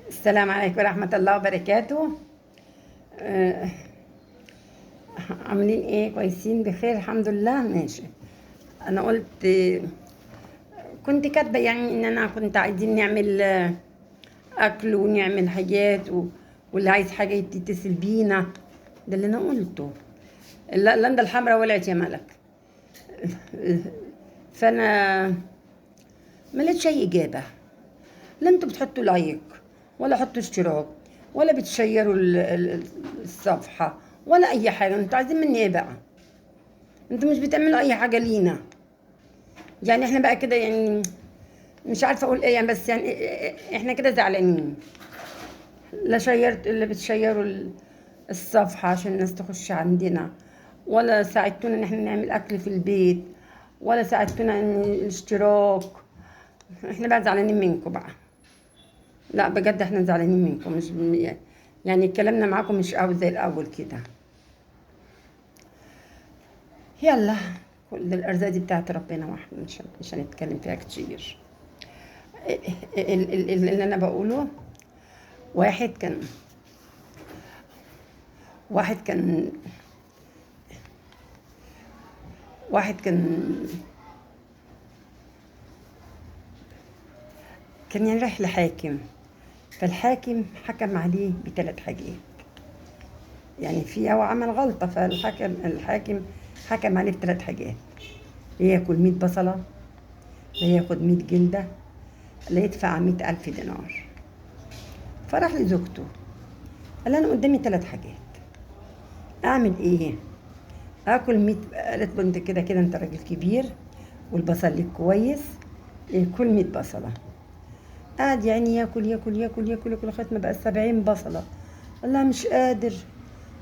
السلام عليكم ورحمة الله وبركاته. آه، عاملين ايه؟ كويسين بخير الحمد لله. ماشي. انا قلت كنت كاتبة يعني ان انا كنت عايزين نعمل اكل ونعمل حاجات واللي عايز حاجة يتصل بينا. ده اللي انا قلته. اللندة الحمراء ولعت يا ملك. فانا ما لقيتش اي اجابة. لا انتوا بتحطوا like ولا حطوا اشتراك ولا بتشيروا الصفحة ولا اي حاجة. انتوا عايزين مني ايه بقى؟ انتوا مش بتعملوا اي حاجة لينا. يعني احنا بقى كده، يعني مش عارفة اقول ايه، يعني بس يعني احنا كده زعلانين. لا شيرت اللي بتشيروا الصفحة عشان الناس تخش عندنا، ولا ساعدتونا ان احنا نعمل اكل في البيت، ولا ساعدتونا ان الاشتراك. احنا بقى زعلانين منكم بقى. لا بجد احنا زعلانين منكم. مش يعني كلامنا معاكم مش قوي زي الاول كده. يلا كل الارزاق دي بتاعت ربنا، واحنا مش هنتكلم فيها كتير. اللي انا بقوله، واحد كان كان يعني رايح لحاكم، فالحاكم حكم عليه بثلاث حاجات. يعني في هو عمل غلطة، فالحاكم حكم عليه بثلاث حاجات: ياكل 100 بصلة، لا ياخد 100 جلدة، لا يدفع 100,000 دينار. فراح لزوجته قال انا قدامي 3 حاجات، اعمل ايه؟ اكل 100. قالت له انت كده كده انت راجل كبير والبصل ليك كويس، كل 100 بصلة. قعد يعني ياكل ياكل ياكل ياكل ياكل لغاية ما بقى 70 بصلة. قال لها مش قادر،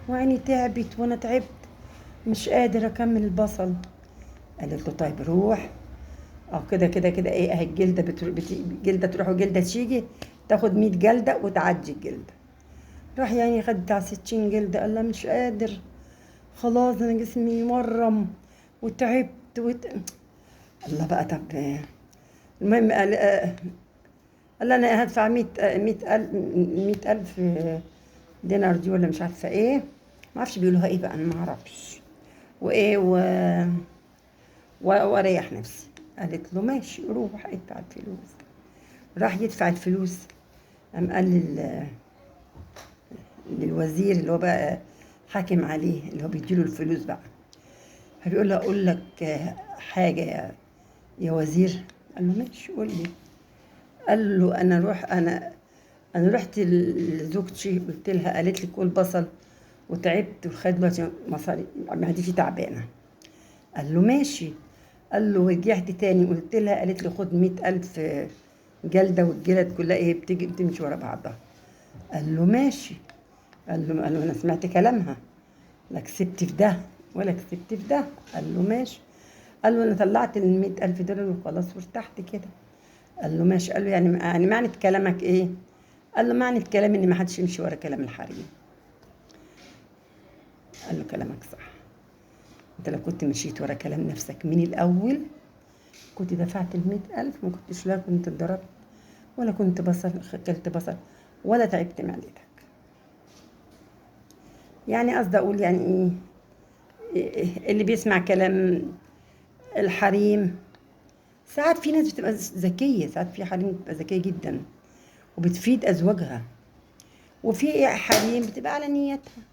وعيني تعبت وانا تعبت، مش قادر اكمل البصل. قالت له طيب روح، او كده كده كده ايه، اهي الجلدة جلده تروح وجلده تيجي، تاخد 100 جلده وتعدي الجلدة. راح يعني خد بتاع 60 جلده. قال لها مش قادر خلاص، انا جسمي ورم وتعبت الله بقى. طب المهم قال انا هدفع 100,000 دينار دي ولا مش عارفه ايه، ما اعرفش بيقولوها ايه بقى، انا ما اعرفش وايه واريح نفسي. قالت له ماشي روح ادفع الفلوس. راح يدفع الفلوس، قام قال للوزير اللي هو بقى حاكم عليه، اللي هو بيديله الفلوس بقى، فبيقول له اقول لك حاجة يا وزير. قال له ماشي قول لي. قال له انا رحت لزوجتي قلت لها، قالت لي كل بصل وتعبت وخد دلوقتي مصاري معدتي تعبانة. قال له ماشي. قال له رجعت تاني قلت لها، قالت لي خد 100,000 جلده، والجلد كلها ايه بتيجي بتمشي ورا بعضها. قال له ماشي. قال له انا سمعت كلامها، لا كسبت في ده ولا كسبت في ده. قال له ماشي. قال له انا طلعت ال 100,000 دولار وخلاص وارتحت كده. قال له ماشي. قال له يعني معنى كلامك ايه؟ قال له معنى كلامي ان ما حدش يمشي ورا كلام الحريم. قال له كلامك صح، انت لو كنت مشيت ورا كلام نفسك من الاول كنت دفعت ال 100,000، ما كنتش لا كنت اتضربت ولا كنت بصل اكلت بصل ولا تعبت معدتك. يعني قصدي اقول يعني ايه، اللي بيسمع كلام الحريم ساعات في ناس بتبقى ذكية، ساعات في حريم بتبقى ذكية جدا وبتفيد ازواجها، وفي حريم بتبقى على نيتها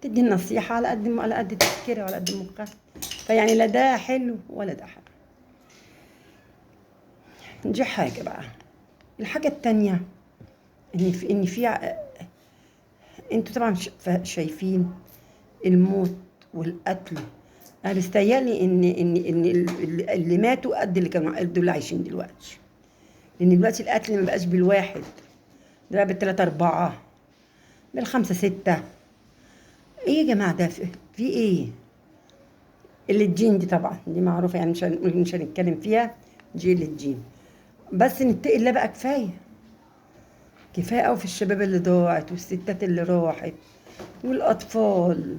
تدي النصيحة على قد على قد تفكيرها وعلى قد مخها. فيعني لا ده حلو ولا ده حلو. دي حاجة بقى. الحاجة التانية ان في انتوا طبعا شايفين الموت والقتل. انا بستيالي ان ان ان اللي ماتوا قد اللي كانوا قد اللي عايشين دلوقتي، لان دلوقتي القتل ما بقاش بالواحد، ده بقى بالتلاتة 4 بالخمسة 6. ايه يا جماعة ده في ايه؟ اللي الجين دي طبعا دي معروفة، يعني مش هنتكلم فيها، دي اللي الجين. بس نتقي الله بقى، كفاية كفاية قوي في الشباب اللي ضاعت والستات اللي راحت والاطفال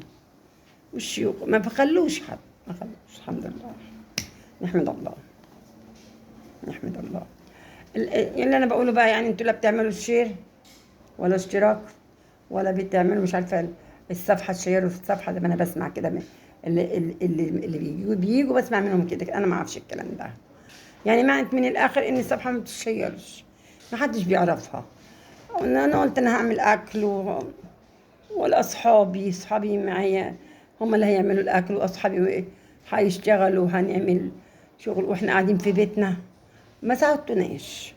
والشيوخ، ما بخلوش حد، ما خلوش. الحمد لله، نحمد الله نحمد الله. اللي انا بقوله بقى، يعني انتوا لا بتعملوا ال share ولا اشتراك ولا بتعملوا مش عارفه الصفحة، تشيروا في الصفحة. زي ما انا بسمع كده من اللي بييجوا بسمع منهم كده، انا ما اعرفش الكلام ده. يعني معنى من الاخر ان الصفحة ما بتشيرش، ما حدش بيعرفها. انا قلت انا هعمل اكل والاصحابي، اصحابي معايا هم اللي هيعملوا الاكل، واصحابي هيشتغلوا وهنعمل شغل واحنا قاعدين في بيتنا. ما ساعدتوناش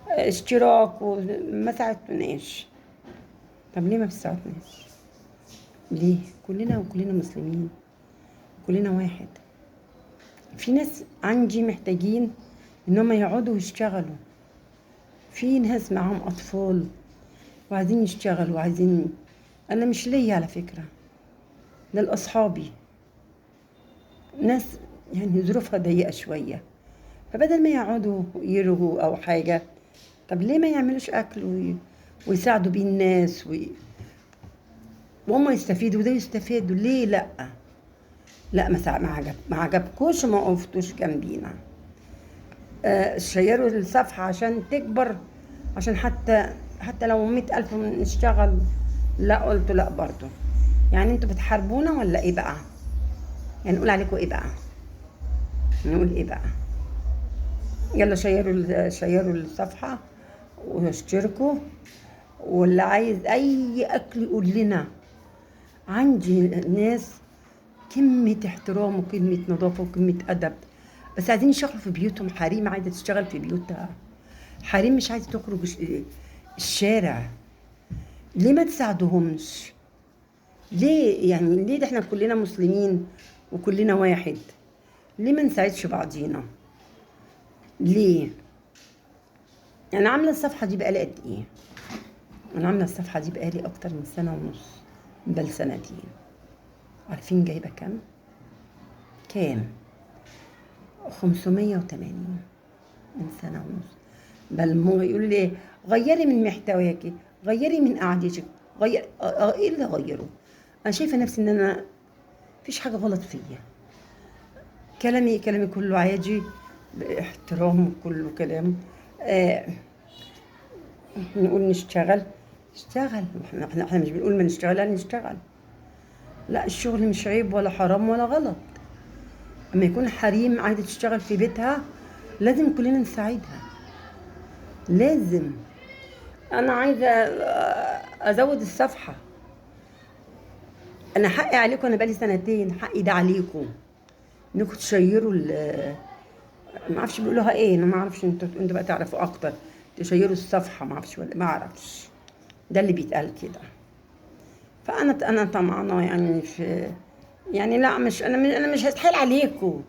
اشتراك وما ساعدتوناش. طب ليه ما بتساعدناش؟ ليه؟ كلنا وكلنا مسلمين، كلنا واحد. في ناس عندي محتاجين ان هم يقعدوا ويشتغلوا، في ناس معاهم اطفال وعايزين يشتغلوا وعايزين. انا مش ليا على فكرة، ده لاصحابي، ناس يعني ظروفها ضيقه شوية، فبدل ما يقعدوا يرغوا او حاجة، طب ليه ما يعملوش اكل ويساعدوا بيه الناس وهم يستفيدوا وده يستفيدوا؟ ليه لا؟ لا ما عجبكوش، ما وقفتوش جنبينا. شيروا الصفحة عشان تكبر، عشان حتى لو 100,000 نشتغل. لا قلت لا برضو. يعني انتوا بتحاربونا ولا ايه بقى؟ يعني نقول عليكم ايه بقى؟ نقول ايه بقى؟ يلا شيروا الصفحة واشتركوا، واللي عايز اي اكل يقول لنا. عندي ناس كمية احترام وكمية نظافة وكمية أدب، بس عايزين يشتغلوا في بيوتهم. حريم عايزة تشتغل في بيوتها، حريم مش عايزة تخرج الشارع. ليه ما تساعدوهمش؟ ليه يعني؟ ليه ده احنا كلنا مسلمين وكلنا واحد، ليه ما نساعدش بعضينا؟ ليه؟ انا عامله الصفحة دي بقالي قد ايه؟ انا عامله الصفحة دي بقالي اكتر من 1.5 سنة، بل 2 سنين. عارفين جايبه كام؟ كام؟ 580 من 1.5 سنة. بل مو يقولوا لي غيري من محتواكي، غيري من قعدتك، غير ايه اللي غيره؟ انا شايفه نفسي ان انا مفيش حاجة غلط فيا، كلامي كله عادي باحترام، كله كلام. نقول نشتغل، اشتغل، احنا مش بنقول ما نشتغل، لا نشتغل، لا الشغل مش عيب ولا حرام ولا غلط. اما يكون حريم عايزه تشتغل في بيتها لازم كلنا نساعدها، لازم. انا عايزه ازود الصفحة، انا حقي عليكم، انا بقالي 2 سنين حقي ده عليكم انكم تشيروا ما اعرفش بيقولوها ايه، انا ما اعرفش، انتوا بقى تعرفوا اكتر، تشيروا الصفحة، ما اعرفش ولا ما اعرفش، ده اللي بيتقال كده. فانا طمعانه يعني في يعني، لا مش انا مش هتحايل عليكم،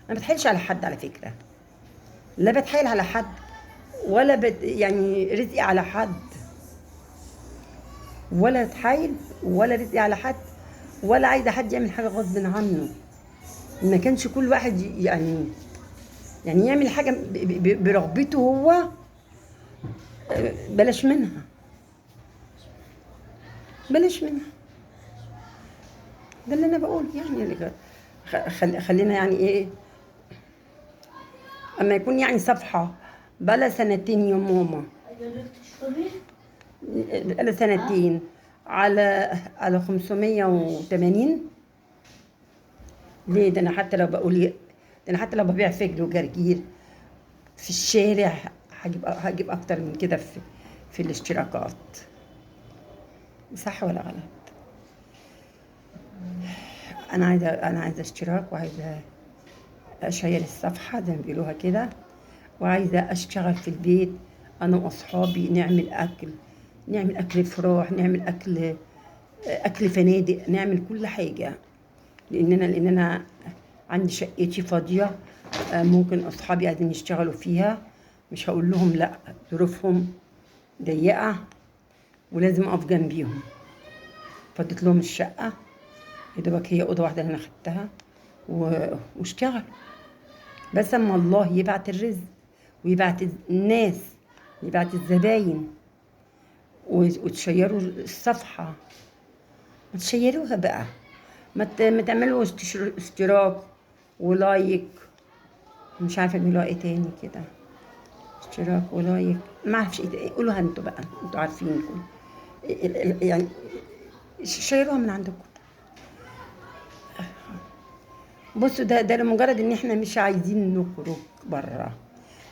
انا ما بتحايلش على حد على فكرة، لا بتحايل على حد ولا يعني رزقي على حد، ولا اتحايل ولا رزقي على حد، ولا عايزه حد يعمل حاجة غصب عنه. ما كانش كل واحد يعني يعمل حاجة برغبته هو، بلاش منها، بلاش منها. ده اللي انا بقوله يعني. خلينا يعني ايه، اما يكون يعني صفحة بلا 2 سنين يا ماما، بلا 2 سنين على 580. ليه؟ ده انا حتى لو بقول، ده انا حتى لو ببيع فجل وجرجير في الشارع هجيب اكتر من كده في الاشتراكات. صح ولا غلط؟ انا عايزه اشتراك، وعايزه اشير الصفحة زي ما بيقولوها كده، وعايزه اشتغل في البيت انا واصحابي، نعمل اكل، نعمل اكل فراح، نعمل اكل فنادق، نعمل كل حاجة. لان انا عندي شقتي فاضية، ممكن اصحابي عايزين يشتغلوا فيها، مش هقول لهم لا، ظروفهم ضيقه ولازم اقف جنبيهم. فضيت لهم الشقة يا دوبك، هي اوضة واحدة اللي انا خدتها، واشتغل. بس اما الله يبعت الرزق ويبعت الناس، يبعت الزباين، وتشيروا الصفحة. ما تشيروها بقى، ما تعملوا اشتراك و like، مش عارفه بيقولوا ايه تاني كده، اشتراك و like. ما اعرفش ايه، قولوها انتوا بقى، انتوا عارفينكم يعني، شيروها من عندكم. بصوا ده لمجرد ان احنا مش عايزين نخرج بره،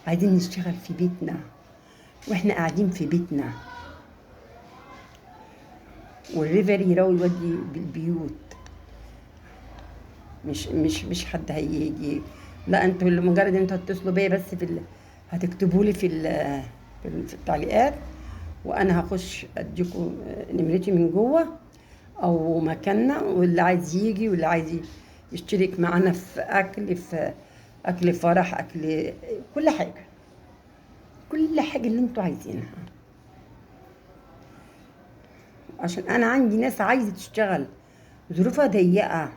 عايزين نشتغل في بيتنا واحنا قاعدين في بيتنا، والريفر يروي يودي بالبيوت، مش مش مش حد هيجي. لا انتوا لمجرد ان انتوا هتتصلوا بيا بس في هتكتبوا لي في التعليقات، وانا هخش اديكم نمرتي من جوه او مكاننا، واللي عايز يجي واللي عايز يشترك معانا في اكل، في اكل فرح، اكل كل حاجة، كل حاجة اللي انتوا عايزينها. عشان انا عندي ناس عايزه تشتغل، ظروفها ضيقه،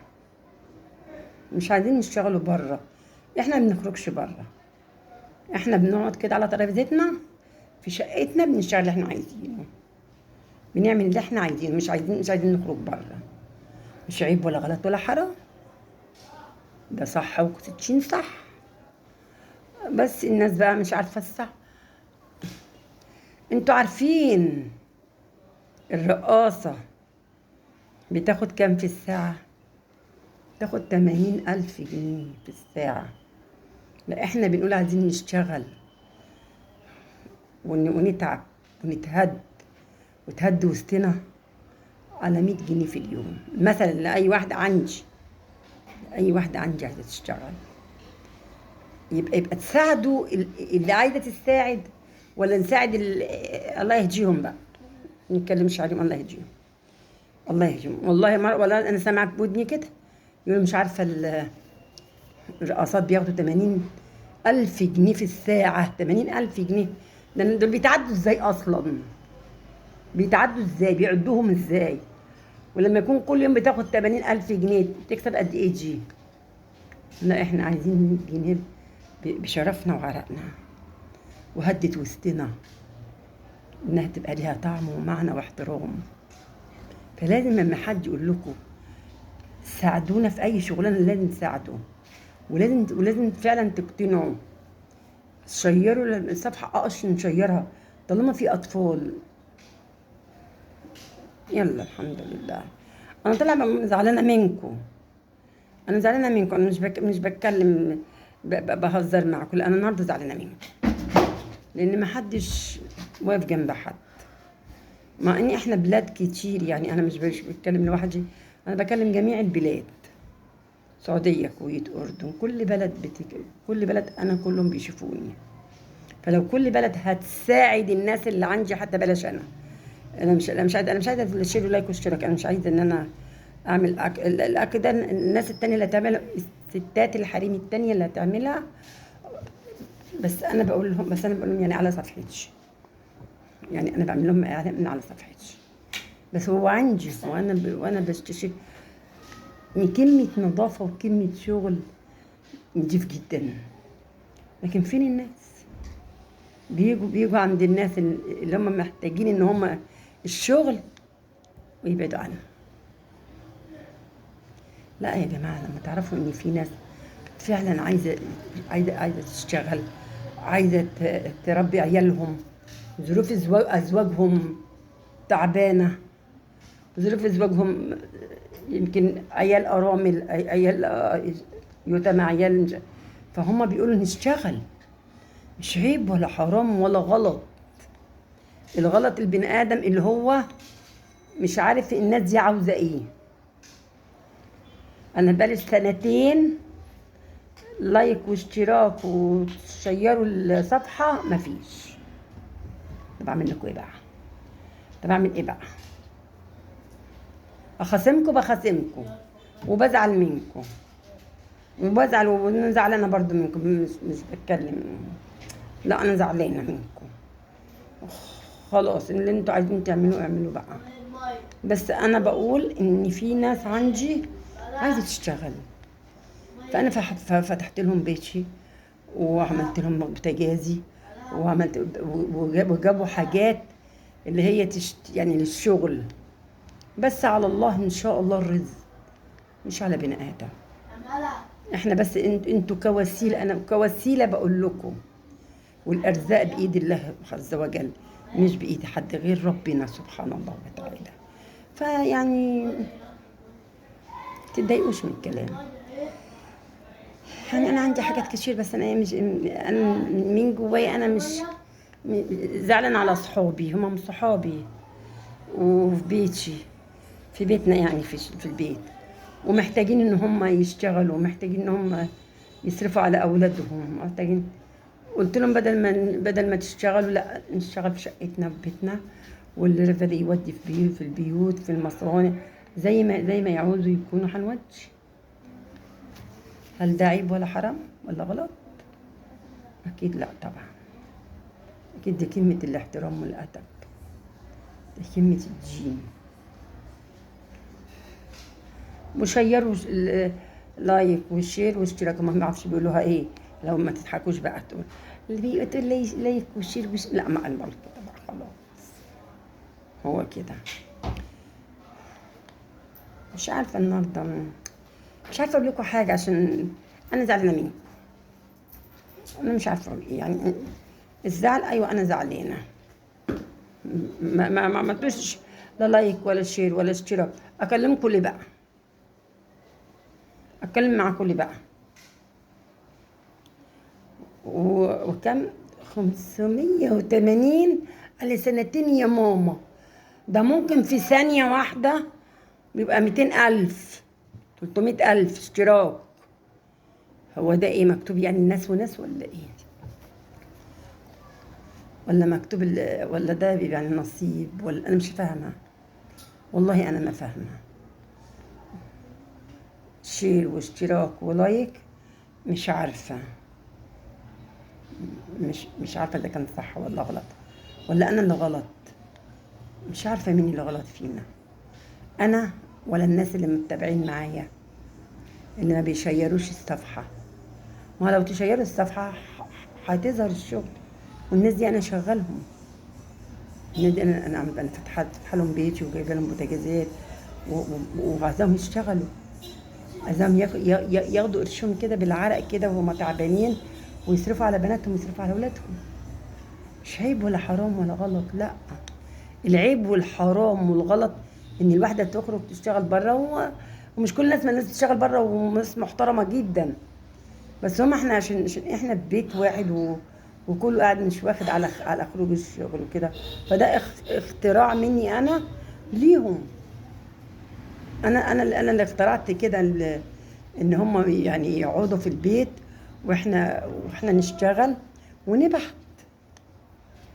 مش عايزين يشتغلوا بره. احنا ما بنخرجش بره، احنا بنقعد كده على ترابيزتنا في شقتنا، بنشتغل اللي احنا عايزينه، بنعمل اللي احنا عايزينه، مش عايزين نخرج بره. مش عيب ولا غلط ولا حرام، ده صح وستين صح، بس الناس بقى مش عارفه الصح. انتوا عارفين الرقاصه بتاخد كام في الساعة؟ تاخد 80,000 جنيه في الساعة. لا احنا بنقول عايزين نشتغل ونتعب ونتهد وتهد وسطنا على 100 جنيه في اليوم مثلا. لأي واحدة عندي، أي واحدة عندي عايزة تشتغل، يبقى تساعدوا اللي عايزة تساعد، ولا نساعد الله يهديهم بقى، ما نتكلمش عليهم، الله يهديهم، الله يهديهم. والله مرة ولا أنا سامعة بودني كده يقولوا مش عارفة الرقاصات بياخدوا 80,000 جنيه في الساعة. 80,000 جنيه، ده دول بيتعدوا ازاي أصلا؟ بيتعدوا ازاي؟ بيعدوهم ازاي؟ ولما يكون كل يوم بتاخد 80,000 جنيه تكسب قد ايه دي؟ لا احنا عايزين 100 جنيه بشرفنا وعرقنا، وهدت وسطنا انها تبقى ليها طعم ومعنى واحترام. فلازم لما حد يقول لكم ساعدونا في اي شغلانة لازم تساعدوا، ولازم فعلا تقتنعوا. شيروا الصفحة، اقش نشيرها طالما في اطفال. يلا الحمد لله. انا طالعه زعلانة منكم، انا زعلانة منكم، انا مش بتكلم بهزر معاكم، لا انا النهارده زعلانة منكم لان ما حدش واقف جنب حد، مع ان احنا بلاد كتير. يعني انا مش بتكلم لوحدي، انا بكلم جميع البلاد، سعودية، كويت، اردن، كل بلد كل بلد انا كلهم بيشوفوني. فلو كل بلد هتساعد الناس اللي عندي، حتى بلاش انا مش عايزه share و like واشتراك، انا مش عايزه ان انا اعمل الاكل ده. الناس التانية اللي هتعملها، الستات الحريم التانية اللي هتعملها، بس انا بقول لهم، يعني على صفحتي، يعني انا بعمل لهم اعلان من على صفحتي، بس هو عندي وانا بشتري كمية نظافة وكمية شغل نضيف جدا. لكن فين الناس؟ بيجوا عند الناس اللي هم محتاجين ان هم الشغل ويبعدوا عنه. لا يا جماعة، لما تعرفوا ان في ناس فعلا عايزه عايزه عايزه تشتغل، عايزه تربي عيالهم، ظروف ازواجهم تعبانة، ظروف ازواجهم يمكن عيال ارامل، عيال يتامى، عيال، فهم بيقولوا نشتغل، مش عيب ولا حرام ولا غلط. الغلط البني ادم اللي هو مش عارف الناس دي عاوزه ايه. انا بقالي سنتين like واشتراك وتشيروا الصفحة مفيش. طب اعمل لكم ايه بقى؟ طب اعمل ايه بقى؟ اخاصمكم بخاصمكم وبزعل منكم، وبزعل وزعلانه برضو منكم، مش بتكلم، لا انا زعلانة منكم. خلاص اللي انتوا عايزين تعملوه اعملوه بقى، بس انا بقول ان في ناس عندي عايزه تشتغل، فانا فتحت لهم بيتي وعملت لهم بوتاجازي وعملت وجابوا حاجات اللي هي يعني للشغل. بس على الله ان شاء الله الرزق، مش على بني ادم. احنا بس انتوا كوسيلة، انا كوسيلة بقول لكم والارزاق بايد الله عز وجل، مش بايد حد غير ربنا سبحانه الله وتعالى. فيعني تتضايقوش من الكلام. يعني انا عندي حاجات كتير، بس انا مش، انا من جوايا انا مش زعلان على صحابي، هما مش صحابي، وفي بيتي، في بيتنا يعني، في البيت، ومحتاجين ان هم يشتغلوا، ومحتاجين ان هم يصرفوا على اولادهم، محتاجين. قلت لهم بدل ما تشتغلوا، لا نشتغل في شقتنا في بيتنا، والليفري يودي في البيوت، في المصانع، زي ما يعوزوا يكونوا هنودي. هل ده عيب ولا حرام ولا غلط؟ اكيد لا طبعا، اكيد دي كلمة الاحترام والادب، دي كلمة الدين. وشيروا like و share واشتراك، ما اعرفش بيقولوها ايه، لو ما تضحكوش بقى تقول اللي بيقول like و share لا، ما قال كده بقى خلاص، هو كده. مش عارفه النهارده، مش عارفه اقول لكم حاجة عشان انا زعلانة منكم، انا مش عارفه اقول ايه. يعني الزعل، ايوه انا زعلانة، ما عملتوش لا like ولا share ولا اشتراك. اكلمكم ليه بقى؟ اتكلم معاكم ليه بقى؟ وكم 580 قال لي سنتين يا ماما، ده ممكن في ثانية واحدة بيبقى 200,000 300,000 اشتراك. هو ده ايه مكتوب يعني الناس وناس ولا ايه؟ ولا مكتوب ولا ده بيبقى يعني نصيب؟ ولا انا مش فاهمة والله، انا ما فاهمة. share واشتراك و like، مش عارفة، مش عارفة اذا كان صح ولا غلط، ولا انا اللي غلط. مش عارفة مين اللي غلط فينا، انا ولا الناس اللي متابعين معايا اللي ما بيشيروش الصفحة. ما لو تشيروا الصفحة هتظهر الشغل، والناس دي انا شغلهم، الناس دي انا فاتحة لهم بيتي وجايبه لهم بوتاجازات وعايزاهم يشتغلوا، عايزاهم ياخدوا قرشهم كده بالعرق كده وهم تعبانين، ويصرفوا على بناتهم ويصرفوا على اولادهم. مش عيب ولا حرام ولا غلط، لا، العيب والحرام والغلط ان الواحدة تخرج تشتغل بره، ومش كل الناس، ما الناس بتشتغل بره وناس محترمه جدا، بس هم احنا عشان احنا في بيت واحد وكله قاعد مش واخد على خروج الشغل وكده، فده اختراع مني انا ليهم. انا اللي اخترعت كده ان هم يعني يقعدوا في البيت واحنا نشتغل ونبعت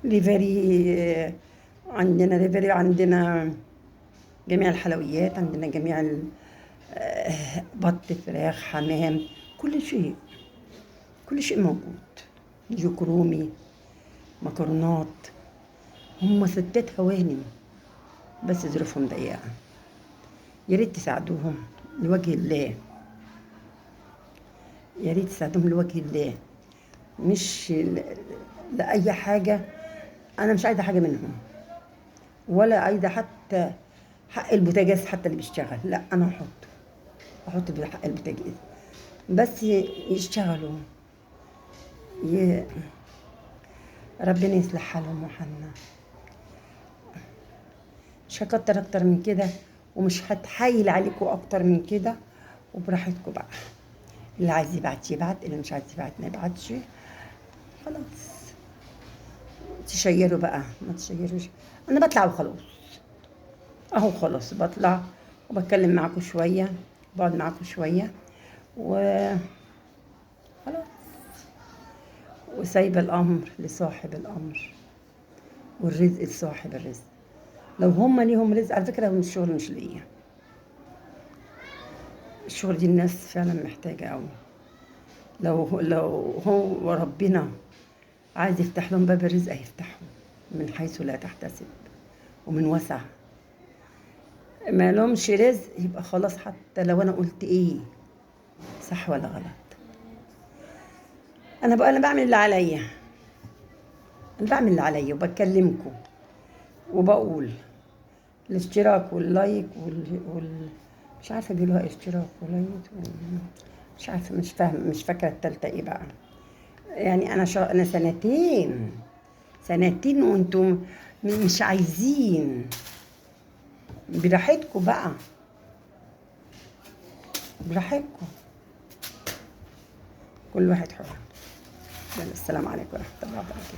ليفري. عندنا ليفري، عندنا جميع الحلويات، عندنا جميع بط، فراخ، حمام، كل شيء، كل شيء موجود، ديك رومي، مكرونات. هم ستات هوانم بس ظروفهم ضيقه. يا ريت تساعدوهم لوجه الله، يا ريت تساعدوهم لوجه الله، مش لأي حاجة. أنا مش عايزة حاجة منهم، ولا عايزة حتى حق البوتاجاز، حتى اللي بيشتغل، لا أنا أحط بحق البوتاجاز، بس يشتغلوا. ربنا يصلح حالهم وحالنا. مش هكتر أكتر من كده، ومش هتحايل عليكم أكتر من كده، وبراحتكم بقى. اللي عايز يبعت يبعت، اللي مش عايز يبعت ما يبعتش، خلاص. تشيروا بقى، ما تشيروش، انا بطلع وخلاص، اهو خلاص بطلع وبتكلم معاكم شوية، بقعد معاكم شوية و خلاص، وسايبه الامر لصاحب الامر والرزق لصاحب الرزق. لو هم ليهم رزق، على فكرة هم الشغل مش ليا، الشغل دي الناس فعلا محتاجه قوي. لو هو ربنا عايز يفتح لهم باب الرزق هيفتحه من حيث لا تحتسب ومن وسع. ما لهمش رزق يبقى خلاص، حتى لو انا قلت ايه صح ولا غلط، انا بقى انا بعمل اللي عليا، انا بعمل اللي عليا وبكلمكم وبقول الاشتراك وال like وال مش عارفه بيقولوها اشتراك و like مش عارفه، مش فاهمه، مش فاكره التالتة ايه بقى. يعني انا سنتين، سنتين وانتم مش عايزين. براحتكم بقى، براحتكم، كل واحد حر. يلا، السلام عليكم ورحمة الله وبركاته.